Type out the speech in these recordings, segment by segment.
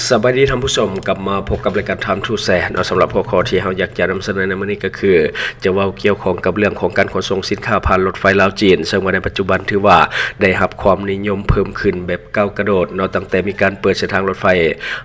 ສະບາຍດີທ່ານຜູ້ຊົມ, ກັບມາພົບກັບລາຍການ Time to Share ເນາະ. ສຳລັບຫົວຂໍ້ທີ່ເຮົາຢາກຈະນຳສະເໜີໃນມື້ນີ້ກໍຄື ຈະເວົ້າກ່ຽວຂ້ອງກັບເລື່ອງຂອງການຂົນສົ່ງສິນຄ້າຜ່ານລົດໄຟລາວ-ຈີນ, ເຊິ່ງວ່າໃນປັດຈຸບັນຖືວ່າໄດ້ຮັບຄວາມນິຍົມເພີ່ມຂຶ້ນແບບກ້າວກະໂດດເນາະ, ຕັ້ງແຕ່ມີການເປີດເສັ້ນທາງລົດໄຟ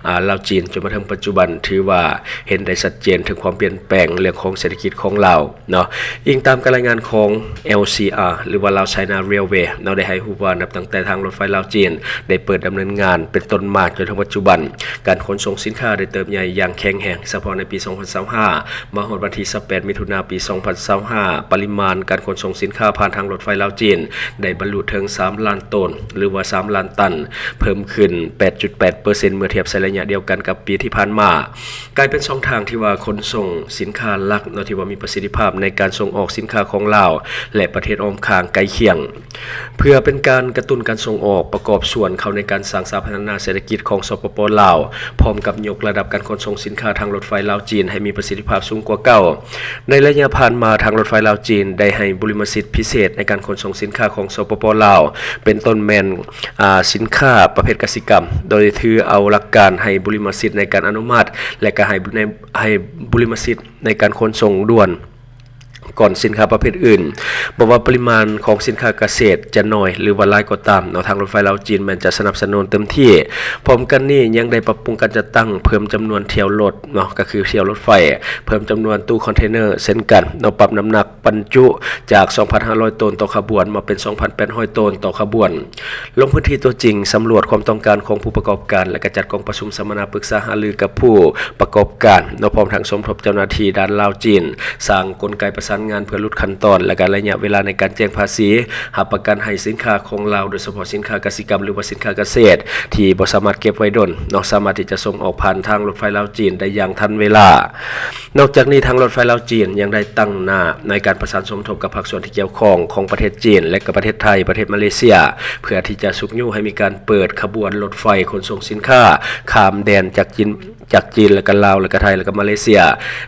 ອາ ລາວ-ຈີນ ຈົນມາເຖິງປັດຈຸບັນ ຖືວ່າເຫັນໄດ້ຊັດເຈນເຖິງຄວາມປ່ຽນແປງເລື່ອງຂອງເສດຖະກິດຂອງລາວ. ເນາະ. ອີງຕາມການລາຍງານຂອງ ແອລຊີອາ ຫຼືວ່າ Lao China Railway ເນາະ ໄດ້ໃຫ້ຮູ້ວ່າ ນັບຕັ້ງແຕ່ທາງລົດໄຟລາວ-ຈີນ ໄດ້ເປີດດຳເນີນງານເປັນຕົ້ນມາ ຈົນເຖິງປັດຈຸບັນ, ການຂົນສົ່ງສິນຄ້າໄດ້ເຕີບໃຫຍ່ຢ່າງແຂງແຮງ. ສະເພາະໃນປີສອງພັນຊາວຫ້າ ມາຮອດວັນທີຊາວແປດ ມິຖຸນາ ປີສອງພັນຊາວຫ້າ, ປະລິມານການຂົນສົ່ງສິນຄ້າຜ່ານທາງລົດໄຟລາວ-ຈີນ ໄດ້ບັນລຸເຖິງສາມລ້ານໂຕນ ຫຼືວ່າສາມລ້ານຕັນ, ເພີ່ມຂຶ້ນແປດຈຸດແປດເປີເຊັນ ເມື່ອທຽບໃສ່ໄລຍະດຽວກັນກັບປີທີ່ຜ່ານມາ. ກາຍເປັນຊ່ອງທາງທີ່ວ່າຂົນສົ່ງສິນຄ້າຫຼັກເນາະ ທີ່ວ່າມີປະສິດທິພາບໃນການສົ່ງອອກສິນຄ້າຂອງລາວ ແລະ ປະເທດອ້ອມຂ້າງໃກ້ຄຽງ. ເພື່ອເປັນການກະຕຸ້ນການສົ່ງອອກ, ປະກອບສ່ວນເຂົ້າໃນການສ້າງສາພັດທະນາເສດຖະກິດຂອງ ສປປ ລາວ, ພ້ອມກັບຍົກລະດັບການຂົນສົ່ງສິນຄ້າທາງລົດໄຟລາວ-ຈີນໃຫ້ມີປະສິດທິພາບສູງກວ່າເກົ່າ. ໃນໄລຍະຜ່ານມາ, ທາງລົດໄຟລາວ-ຈີນ ໄດ້ໃຫ້ບຸລິມະສິດພິເສດໃນການຂົນສົ່ງສິນຄ້າຂອງ ສປປ ລາວ, ເປັນຕົ້ນແມ່ນ ອາ ສິນຄ້າປະເພດກະສິກຳ, ໂດຍຖືເອົາຫຼັກການໃຫ້ບຸລິມະສິດໃນການອະນຸມັດ ແລະ ກໍໃຫ້ ໃຫ້ບຸລິມະສິດໃນການຂົນສົ່ງດ່ວນກ່ອນສິນຄ້າປະເພດອື່ນ. ບໍ່ວ່າປະລິມານຂອງສິນຄ້າກະເສດຈະໜ້ອຍ ຫຼືວ່າຫຼາຍກໍຕາມເນາະ, ທາງລົດໄຟລາວ-ຈີນ ແມ່ນຈະສະໜັບສະໜູນເຕັມທີ່. ພ້ອມກັນນີ້ຍັງໄດ້ປັບປຸງການຈັດຕັ້ງ, ເພີ່ມຈຳນວນຖ້ຽວລົດເນາະ, ກໍຄືຖ້ຽວລົດໄຟ, ເພີ່ມຈຳນວນຕູ້ຄອນເທນເນີເຊັ່ນກັນເນາະ, ປັບນ້ຳໜັກ ບັນຈຸຈາກສອງພັນຫ້າຮ້ອຍໂຕນຕໍ່ຂະບວນ ມາເປັນສອງພັນແປດຮ້ອຍໂຕນຕໍ່ຂະບວນ. ລົງພື້ນທີ່ຕົວຈິງ, ສຳຫຼວດຄວາມຕ້ອງການຂອງຜູ້ປະກອບການ ແລະ ກະຈັດກອງປະຊຸມສຳມະນາປຶກສາຫາລືກັບຜູ້ປະກອບການເນາະ, ພ້ອມທັງສົມທົບເຈົ້າໜ້າທີ່ດ່ານລາວ-ຈີນ, ສ້າງກົນໄກປະສານງານເພື່ອຫຼຸດຂັ້ນຕອນ ແລະ ກະໄລຍະເວລາໃນການແຈ້ງພາສີ, ຮັບປະກັນໃຫ້ສິນຄ້າຂອງລາວ, ໂດຍສະເພາະສິນຄ້າກະສິກຳ ຫຼືວ່າສິນຄ້າກະເສດ ທີ່ບໍ່ສາມາດເກັບໄວ້ດົນເນາະ, ສາມາດທີ່ຈະສົ່ງອອກຜ່ານທາງລົດໄຟລາວ-ຈີນໄດ້ຢ່າງທັນເວລາ. ນອກຈາກນີ້, ທາງລົດໄຟລາວ-ຈີນຍັງໄດ້ຕັ້ງໜ້າໃນການປະສານສົມທົບກັບພາກສ່ວນທີ່ກ່ຽວຂ້ອງຂອງປະເທດຈີນ ແລະ ກໍປະເທດໄທ, ປະເທດມາເລເຊຍ ເພື່ອທີ່ຈະຊຸກຍູ້ໃຫ້ມີການເປີດຂະບວນລົດໄຟຂົນສົ່ງສິນຄ້າຂ້າມແດນຈາກຈີນ, ຈາກຈີນ ແລະ ກໍລາວ ແລະ ກໍໄທ ແລະ ກໍມາເລເຊຍ,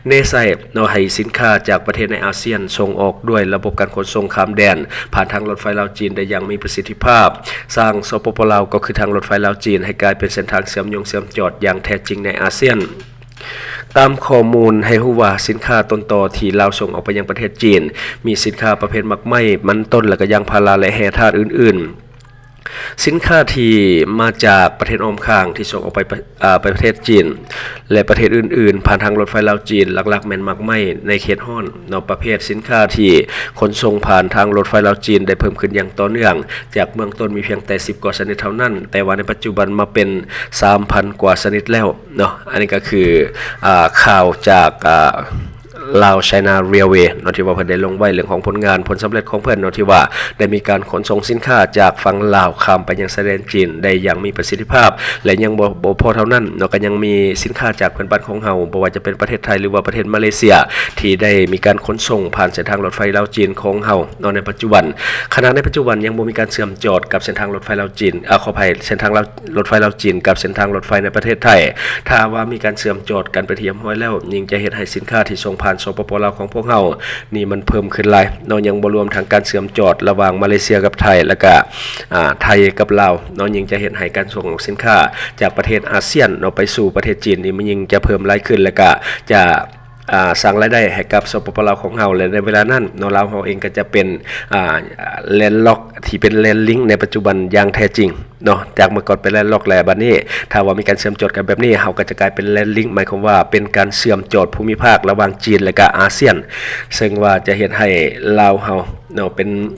ແນໃສ່ເນາະ ໃຫ້ສິນຄ້າຈາກປະເທດໃນອາຊຽນສົ່ງອອກດ້ວຍລະບົບການຂົນສົ່ງຂ້າມແດນ ຜ່ານທາງລົດໄຟລາວ-ຈີນໄດ້ຢ່າງມີປະສິດທິພາບ, ສ້າງ ສປປ ລາວ ກໍຄືທາງລົດໄຟລາວ-ຈີນ ໃຫ້ກາຍເປັນເສັ້ນທາງເຊື່ອມໂຍງເຊື່ອມຈອດຢ່າງແທ້ຈິງໃນອາຊຽນ. ຕາມຂໍ້ມູນໃຫ້ຮູ້ວ່າ ສິນຄ້າຕົ້ນຕໍທີ່ລາວສົ່ງອອກໄປຍັງປະເທດຈີນ ມີສິນຄ້າປະເພດໝາກໄມ້, ມັນຕົ້ນ ແລະ ກະຢາງພາລາ ແລະ ແຮ່ທາດອື່ນໆ. ສິນຄ້າທີ່ມາຈາກປະເທດອ້ອມຂ້າງທີ່ສົ່ງອອກໄປປະ, ອາ, ໄປປະເທດຈີນ ແລະ ປະເທດອື່ນໆ ຜ່ານທາງລົດໄຟລາວ-ຈີນ ຫຼັກໆແມ່ນໝາກໄມ້ໃນເຂດຮ້ອນເນາະ. ປະເພດສິນຄ້າທີ່ຂົນສົ່ງຜ່ານທາງລົດໄຟລາວ-ຈີນໄດ້ເພີ່ມຂຶ້ນຢ່າງຕໍ່ເນື່ອງ, ຈາກເບື້ອງຕົ້ນມີພຽງແຕ່ສິບກວ່າຊະນິດເທົ່ານັ້ນ, ແຕ່ວ່າໃນປັດຈຸບັນມາເປັນສາມພັນກວ່າຊະນິດແລ້ວ. ເນາະ ອັນນີ້ກໍຄື ອາ ຂ່າວຈາກ ອາ Lao China Railway ເນາະ ທີ່ວ່າເພິ່ນໄດ້ລົງໄວ້ເລື່ອງຂອງຜົນງານ ຜົນສຳເລັດຂອງເພິ່ນເນາະ ທີ່ວ່າໄດ້ມີການຂົນສົ່ງສິນຄ້າຈາກຝັ່ງລາວຂ້າມໄປຍັງຊາຍແດນຈີນໄດ້ຢ່າງມີປະສິດທິພາບ ແລະ ຍັງບໍ່ ບໍ່ພໍເທົ່ານັ້ນເນາະ ກໍຍັງມີສິນຄ້າຈາກເພື່ອນບ້ານຂອງເຮົາ ບໍ່ວ່າຈະເປັນປະເທດໄທ ຫຼືວ່າປະເທດມາເລເຊຍ ທີ່ໄດ້ມີການຂົນສົ່ງຜ່ານເສັ້ນທາງລົດໄຟລາວ-ຈີນຂອງເຮົາເນາະ ໃນປັດຈຸບັນ. ຂະນະໃນປັດຈຸບັນຍັງບໍ່ມີການເຊື່ອມຈອດກັບເສັ້ນທາງລົດໄຟລາວ-ຈີນ ອາ ຂໍອະໄພ ເສັ້ນທາງລາວ ລົດໄຟລາວ-ຈີນກັບເສັ້ນທາງລົດໄຟໃນປະເທດໄທ. ຖ້າວ່າມີການເຊື່ອມຈອດກັນເປັນທີ່ຮຽບຮ້ອຍແລ້ວ, ຍິ່ງຈະເຮັດໃຫ້ສິນຄ້າທີ່ສົ່ງຜ່ານ ສປປ ລາວ ຂອງພວກເຮົານີ້ມັນເພີ່ມຂຶ້ນຫຼາຍເນາະ, ຍັງບໍ່ລວມທັງການເຊື່ອມຈອດລະຫວ່າງມາເລເຊຍກັບໄທ ແລ້ວກະ ອາ ໄທກັບລາວເນາະ, ຍິ່ງຈະເຮັດໃຫ້ການສົ່ງອອກສິນຄ້າຈາກປະເທດອາຊຽນເນາະ ໄປສູ່ປະເທດຈີນນີ້ ມັນຍິ່ງຈະເພີ່ມຫຼາຍຂຶ້ນ ແລ້ວກະຈະ ອາ ສ້າງລາຍໄດ້ໃຫ້ກັບ ສປປ ລາວ ຂອງເຮົາ ແລະ ໃນເວລານັ້ນເນາະ ລາວເຮົາເອງກໍຈະເປັນ ອາ landlock ທີ່ເປັນ landlink ໃນປັດຈຸບັນຢ່າງແທ້ຈິງເນາະ, ຈາກເມື່ອກ່ອນເປັນ landlock ແລ້ວ ບັດນີ້ຖ້າວ່າມີການເຊື່ອມຈອດກັນແບບນີ້ ເຮົາກໍຈະກາຍເປັນ landlink ໝາຍຄວາມວ່າເປັນການເຊື່ອມຈອດພູມິພາກລະຫວ່າງຈີນ ແລະ ກະອາຊຽນ, ເຊິ່ງວ່າຈະເຮັດໃຫ້ລາວເຮົາເນາະ ເປັນ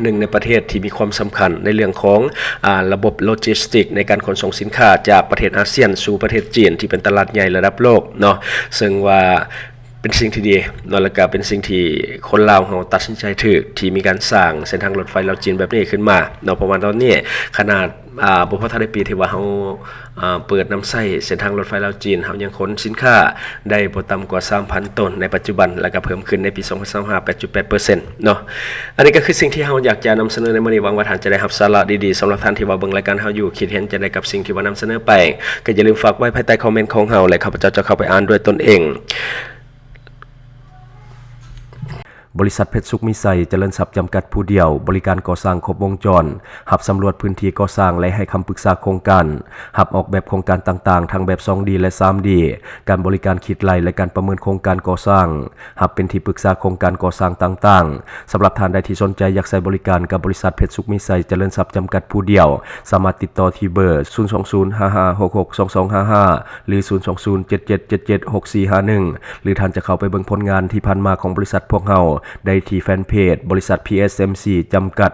ໜຶ່ງໃນປະເທດທີ່ມີຄວາມສຳຄັນໃນເລື່ອງຂອງ ອາ ລະບົບໂລຈິສຕິກໃນການຂົນສົ່ງສິນຄ້າຈາກປະເທດອາຊຽນສູ່ປະເທດຈີນ ທີ່ເປັນຕະຫຼາດໃຫຍ່ລະດັບໂລກເນາະ, ເຊິ່ງວ່າເປັນສິ່ງທີ່ດີເນາະ ແລະກະເປັນສິ່ງທີ່ຄົນລາວເຮົາຕັດສິນໃຈຖືກ ທີ່ມີການສ້າງເສັ້ນທາງລົດໄຟລາວ-ຈີນແບບນີ້ຂຶ້ນມາເນາະ, ເພາະວ່າຕອນນີ້ຂະໜາດ ອາ ບໍ່ພໍເທົ່າໃດປີທີ່ວ່າເຮົາ ອາ ເປີດນຳໃຊ້ເສັ້ນທາງລົດໄຟລາວ-ຈີນ ເຮົາຍັງຂົນສິນຄ້າໄດ້ບໍ່ຕ່ຳກວ່າສາມພັນໂຕນໃນປັດຈຸບັນ ແລະກະເພີ່ມຂຶ້ນໃນປີສອງພັນຊາວຫ້າ ແປດຈຸດແປດເປີເຊັນເນາະ. ອັນນີ້ກໍຄືສິ່ງທີ່ເຮົາຢາກຈະນຳສະເໜີໃນມື້ນີ້, ຫວັງວ່າທ່ານຈະໄດ້ຮັບສາລະດີໆ. ສຳລັບທ່ານທີ່ວ່າເບິ່ງລາຍການເຮົາຢູ່ ຄິດເຫັນຈັ່ງໃດກັບສິ່ງທີ່ວ່ານຳສະເໜີໄປ ກໍຢ່າລືມຝາກໄວ້ພາຍໃຕ້ຄອມເມັນຂອງເຮົາ ແລະ ຂ້າພະເຈົ້າຈະເຂົ້າໄປອ່ານດ້ວຍຕົນເອງ. ຫ ບໍລິສັດເພັດສຸກມີໄຊຈະເລີນຊັບຈຳກັດຜູ້ດຽວ, ບໍລິການກໍ່ສ້າງຄົບວົງຈອນ, ຮັບສຳຫຼວດພື້ນທີ່ກໍ່ສ້າງ ແລະ ໃຫ້ຄຳປຶກສາໂຄງການ, ຮັບອອກແບບໂຄງການຕ່າງໆ ທັງແບບສອງດີ ແລະ ສາມດີ, ການບໍລິການຄິດໄລ່ ແລະ ການປະເມີນໂຄງການກໍ່ສ້າງ, ຮັບເປັນທີ່ປຶກສາໂຄງການກໍ່ສ້າງຕ່າງໆ. ສຳລັບທ່ານໃດທີ່ສົນໃຈຢາກໃຊ້ບໍລິການກັບບໍລິສັດເພັດສຸກມີໄຊຈະເລີນຊັບຈຳກັດຜູ້ດຽວ, ສາມາດຕິດຕໍ່ທີ່ເບີ ສູນສອງສູນ ຫ້າຫ້າຫົກຫົກ ສອງສອງຫ້າຫ້າ ຫຼື ສູນສອງສູນ ເຈັດເຈັດເຈັດເຈັດ ຫົກສີ່ຫ້າໜຶ່ງ ຫຼື ທ່ານຈະເຂົ້າໄປເບິ່ງຜົນງານທີ່ຜ່ານມາຂອງບໍລິສັດພວກເຮົາໄດ້ທີ່ແຟນເພຈ ບໍລິສັດ ພີເອັສເອັມຊີ ຈຳກັດ.